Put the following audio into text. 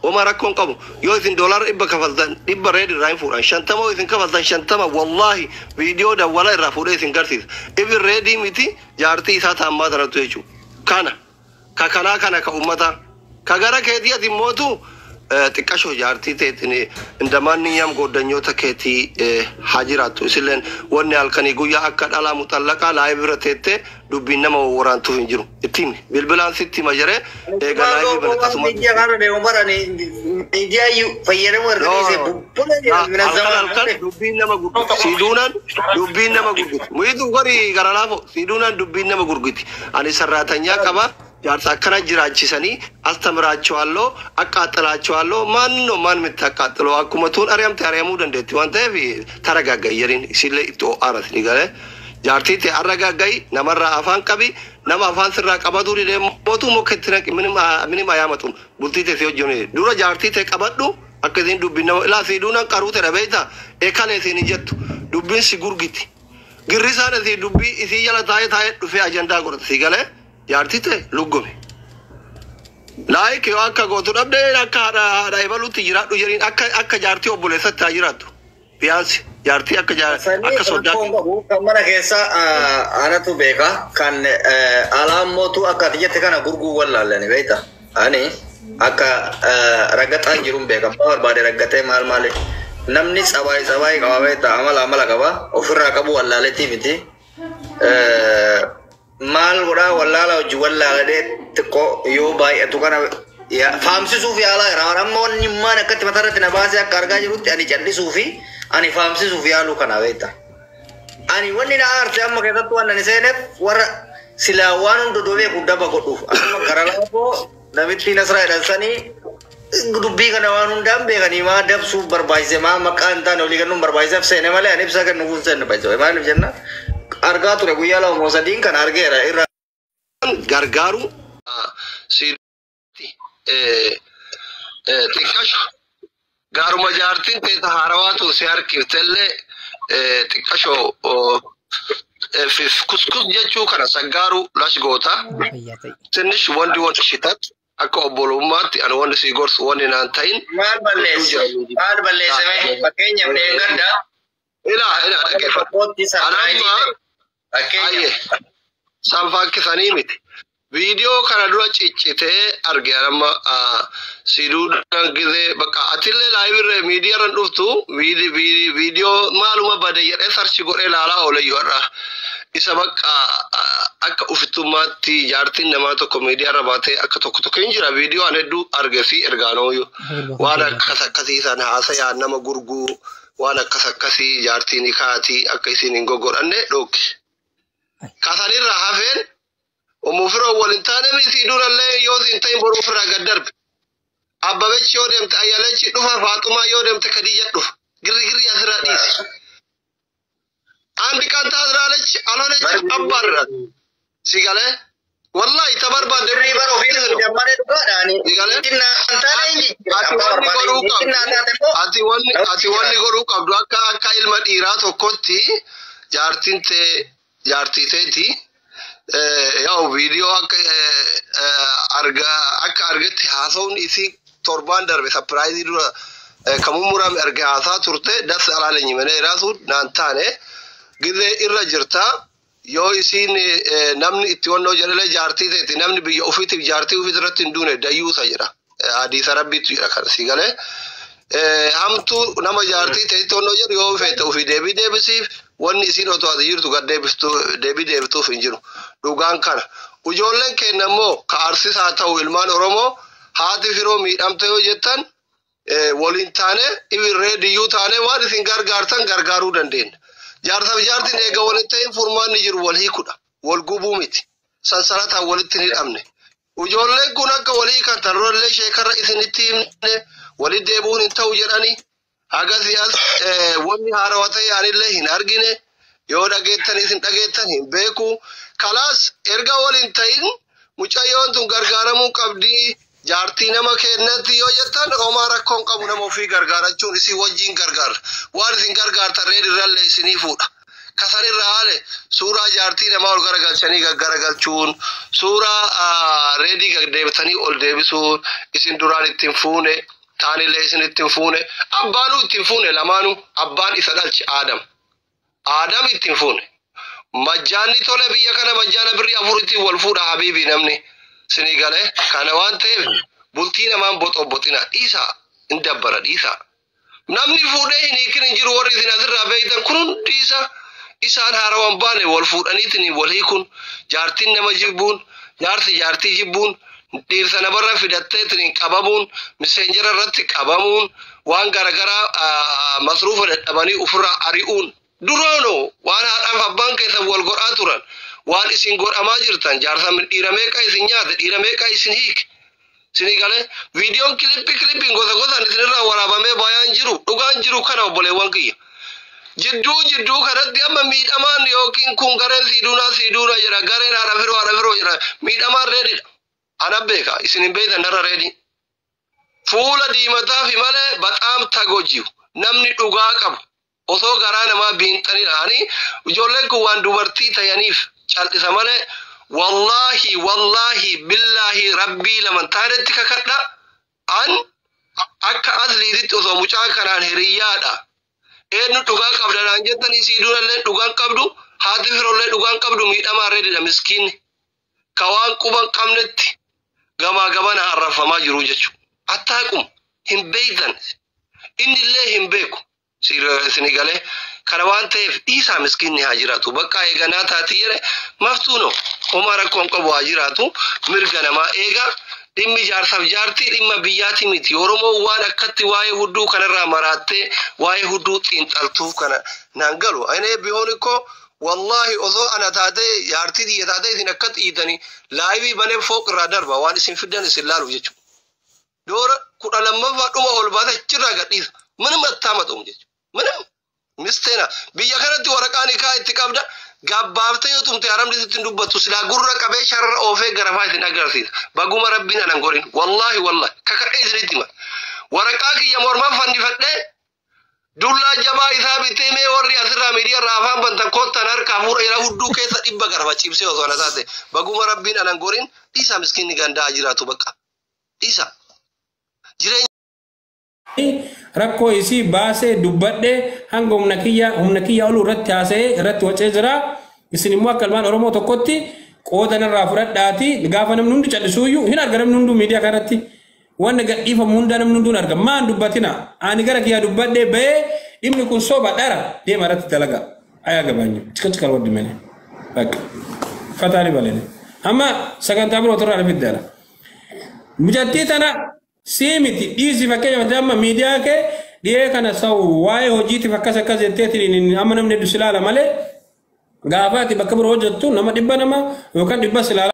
Homaa rakkoon qabu. Yoo isin $100 kafaltan 100 Reed irraa hin fuudhan. 50 yoo isin kafaltan 50, wallaahi, viidiyoo dawwala irraa fuudhee isin garsiisa. Ifin Reedii miti, jaartii isaa taammaa tanattu jechuudha. Kana ka kanaa kana ka ummataa ka gara keetii ati mootu xiqqashoo jaartii teetiin inda maanniyyam gooddanyoota keetii haa jiraattu. Isilleen wanni halkanii guyyaa akka dhalaa muxallaqaa live irra teettee dubbiin nama wawwaraantuuf hin jiru. Itti himi, bilbilaan sitti hima jedhee eega live banate asuma. Miidiyaa kana deemu bara miidiyaa fayyadamuu erga dhiisee bubbula jedhama. Halkan halkan dubbiin nama gurgiti. Siiduunaan dubbiin nama gurgiti. Muyitu gori gara laafo, siiduunaan dubbiin nama gurgiti. Ani sarraatanyaa qaba. Jaarsa akkana jiraachisanii አስተምራቸዋለሁ፣ አቃጥላቸዋለሁ። ማን ነው ማን የምታቃጥለው? Akkuma tuun ari'amte ari'amuu dandeetti waan ta'eef taragaagga'i jedhin isillee itti ho'aaras ni galee. Jaartii ta'e arragaagga'i, namarraa afaan qabi, nama afaan sirraa qabatuu didee mootuu muka itti naqi, minim ayaamatu bultii ta'e si hojjennu dura jaartii ta'e qabadhu. Akka isin dubbiin nama ilaa siiduunaan qaruu ta'e beekta, eekalee isiin hin jettu dubbiin si gurgiti. Girrisaan isii dubbii isii jala taa'ee taa'ee dhufee ajandaa godhata si galee, jaartii ta'e luggome. Like yoo akka gootu dhabdee akka haadha ebaluutti jiraadhu jedhiin, akka jaartii obboleessatti haa jiraattu. Biyaansi jaartii akka soddaa. Rakkoon qabu kan mana keessa anatu beeka, kan alaa mootu akka ati jette kana gurguu wallaalani beekta. Ani akka raggaxaan jiruun beeka, abbaa barbaade raggatee maal maali. Namni tsabaayii tsabaayii qaba beekta, amala amala qaba, ofirraa qabu wallaaletii miti. Maal godhaa, wallaala hojii wallaaladee xiqqoo yoo baay'atu kana faamsisuuf yaalaa jira. Amma wanni maan akkatti mataa irratti na baasee akka argaa jirutti ani callisuu fi ani faamsisuuf yaaluu kana beekta. Ani wanni na aarse amma keessattuu waan ani seeneef warra silaa waan hunda beeku daba godhuuf. Amma gara laafoo namitti Nasraa jedhan sanii dubbii kana waan hundaan beekanii maa dabsuuf barbaachise, maa maqaa hin taane olii kennuun barbaachiseef seene malee ani ibsa kennuuf hin seenne baay'ee. Maaliif jenna, argaa ture guyyaa 2 moo 3n kan argeera irra. Gargaaru si xiqqasho gaaruma jaartiin teeta haarawaatu si harkiftellee xiqqasho kuskus jechuu kana saggaaru lash goota. Fayyaa ta'e. ትንሽ ወንድ ወንድ ሽታት akka obbolummaatti ani wanni si gorsu wanni naan ta'in. Maal balleesse? Maal balleesse mee? Fakkeenyaaf dheengadda. Ilaa ilaa, dhaggeeffadhu. Tokkotti surprise Anamma ta'e. Fakkeenyaaf. San faakkisanii miti. Viidiyoo kana dura ciccitee arge amma siduudhaan gizee bakka atillee live irra miidiyaa irra dhuftu viidiyoo maaluma bade jedhee search godhee ilaalaa ooleyyuu har'a. Isa bakka akka ufittummaatti jaartiin namaa tokko miidiyaa irra baatee akka tokko tokko hin jira, viidiyoo an hedduu arge fi ergaanooyyuu. Waan akkas akkasii san haasayaan nama gurguu, waan akkas akkasii jaartiin kaatii akka isin hin goggodhanne dhooki. Kasanirraa hafeen umufiroo waliin taane miti, durallee yoo isin ta'in boruu ofirraa gad darbe. Abbabechi yoo deemte Ayyalechi dhufa, Faaxumaa yoo deemte Khadija dhufa. Girri girri asirraa dhiisi. አንድ ቀን ታድራለች፣ አልሆነች አባርራት። ሲጋለ wallahi ta barbaadde Birrii bara ofii jammaree dhugaadhaani. Sigale? Xinnaan taane hin jijjiira. Ati Abbaa wanni barbaade godhuu qabdu xinnaan taate immoo ati wanni godhuu qabdu akka ilma dhiiraa tokkotti jaartiin tee jaartii teeti yaa'u viidiyoo akka argaa akka argetti haasa'uun isii torbaan darbe surprise dura kan mummurame arge haasaa turte das alaalenyi malee raasu naan taane gizee irra jirta. Yoo isiin namni itti wannoo jedhele jaartii teeti, namni biyya ofiitiif jaartii ofiit irratti hin duune dayyuusa jedha, hadiisa rabbiitu jedha kana si galee. Hamtuu nama jaartii teetti wannoo jedhu yoo feete ofii deebii deebisiif, wanni isiin otoo ati jirtu gad deebiftu deebii deebituuf hin jiru. Dhugaan kana. Ijoolleen keenya immoo ka arsisaa ta'u, ilmaan Oromoo haati firoo miidhamte yoo jettan waliin taane ibirree diyyuu taane waan isin gargaartan gargaaruu dandeenya. Jaarsaaf jaartiin eega waliin ta'in furmaanni jiru wal hiikudha. Wal gubuu miti. Sansalataan walitti hin hidhamne. Ijoolleen kun akka walii hiikan tarroollee sheekarra isinitti himne, walitti deebi'uun hin ta'u jedhanii hagasii as wanni haarawaa ta'e anillee hin argine, yoo dhageettan isin dhageettan hin beeku. Kalaas erga waliin ta'in mucayyoon tun gargaaramuu qabdii jaartii nama kennatti yoo jettan homaa rakkoon qabu, nama ofii gargaarachuun isin wajjin gargaara. Waan isin gargaartan Reed irrallee isinii fuudha. Kasanirraa haale suuraa jaartii namaa ol garagalchanii gaggaragalchuun, suuraa reedii gagdeebitanii ol deebisuun, isin duraan ittiin fuune, taanillee isin ittiin fuune, abbaanuu ittiin fuune lamaanuu abbaan isa dhalche Aadam. Aadam ittiin fuune. Majjaanni tole biyya kana majjaana birrii afuritti wal fuudha habiibii namni sinii galee kana waan ta'eef bultii namaan boxoboxina dhiisaa hin dabbara dhiisaa. Namni fuudhee hin hiikin hin jiru warri isin asirraa beektan kun hundi isa isaan haarawaan baane wal fuudhaniitiin wal hiikuun jaartiin nama jibbuun jaarsi jaartii jibbuun dhiirsa namarra fidatteetiin qabamuun miseenjera irratti qabamuun waan garagaraa masruufa dadhabanii ofirraa ari'uun duroono waan haadhaaf abbaan keessan wal godhaa turan waan isin godhamaa jirtan jaarsa dhiira meeqa isin nyaate dhiira meeqa isin hiike. Sini galee viidiyoon kilippii kilippiin gosa gosaan isinirraa waraabamee bayaan jiru dhugaan jiru kana obboleewwan kiyya. Jidduu jidduu kanatti amma miidhamaan yookiin kun gareen siiduunaa siiduuna jedha gareen haadha firoo haadha firoo jedha miidhamaan reedidha. Ana beeka isin hin beektan narra reedii. Fuula diimataa fi malee baxaam tagojiyu namni dhugaa qabu osoo garaa namaa biinxanidha. Ani ijoolleen kun waan dubartii ta'aniif cal'isa malee wallahi wallahi billahi rabbii laman taanetti kakadha an akka asliititti osoo mucaa kanaan hiriyyaadha. Eenyu dhugaa qabda naan jettanii siiduunallee dhugaan qabdu haati firollee dhugaan qabdu miidhamaa reedidha miskiinni. Ka waan quban qabnetti gamaa gamana arrafamaa jiru jechuudha. Attaaqum hin beektan innillee hin beeku sini galee kana waan ta'eef dhiisaa miskiinni haa jiraatu bakka eeganaa taati jedhe maftuuno homaa rakkoon qabu haa jiraatu mirga namaa eegaa dhimmi jaarsaaf jaartii dhimma biyyaati miti Oromoo waan akkatti waa'ee hudduu kanarraa maraattee waa'ee hudduu xiinxaltuuf kana naan galu ani bihoon ikkoo wallahi osoo ana taatee jaartii xiyya taatee isin akkatti hiitanii laayivii banee fooq irraa darba waan isin fiddan isin laaluuf jechuudha. Doora 12ffaa dhuma ol baate achirraa gadhiisa. Minima attaamaxuum jechuudha. Minim misteena biyya kanatti waraqaan hikaa itti qabda gabbaaftee yoo tumte haramni sitti hin dubbattu silaa gurra qabee sharara oofee garafaa isin agarsiisa. Baguma rabbiin anan gorin wallahi wallahi kakadhee isinitti hima. Waraqaa kiyya mormaa fannifadhee dullaa jabaa isaa bitee mee warri asirraa miidiyaa irraa afaan bantan kottan harkaa fuudha jira hudduu keessa dhibba garafa cibsee osoo ana taate baguma rabbiin anan gorin dhiisa miskiinni gandaa jiraatu bakka dhiisa jireenya. Rakkoo isii baasee dubbadhee hanga humna kiyya oluu irratti haasa'ee irratti wacee jira. Isin immoo akka ilmaan Oromoo tokkotti qooda narraa fudhadhaati gaafa namni hundi callisuuyyuu hin arga namni hunduu miidiyaa kanarratti. Wanni gadhiifamu hundaa namni hunduu hin arga. Maan dubbatina? Ani gara kiyyaa dubbadhee bahee dhimmi kun soba dhara deema irratti dalaga. Ayaa gabaanyu. Cika cika waddi mene. Bakka. Fataali balene. Amma sagantaa biroo irraa arfiddaadha. Mucattii tana sii miti dhiisi fakkeenyaaf amma miidiyaa kee dhiyee kana sa'u waa'ee hojiitiif akkas akkas jetteetiin amma namni heddu si ilaala malee gaafa ati bakka biroo hojjettu nama dhibba nama yookaan dhibba si ilaala.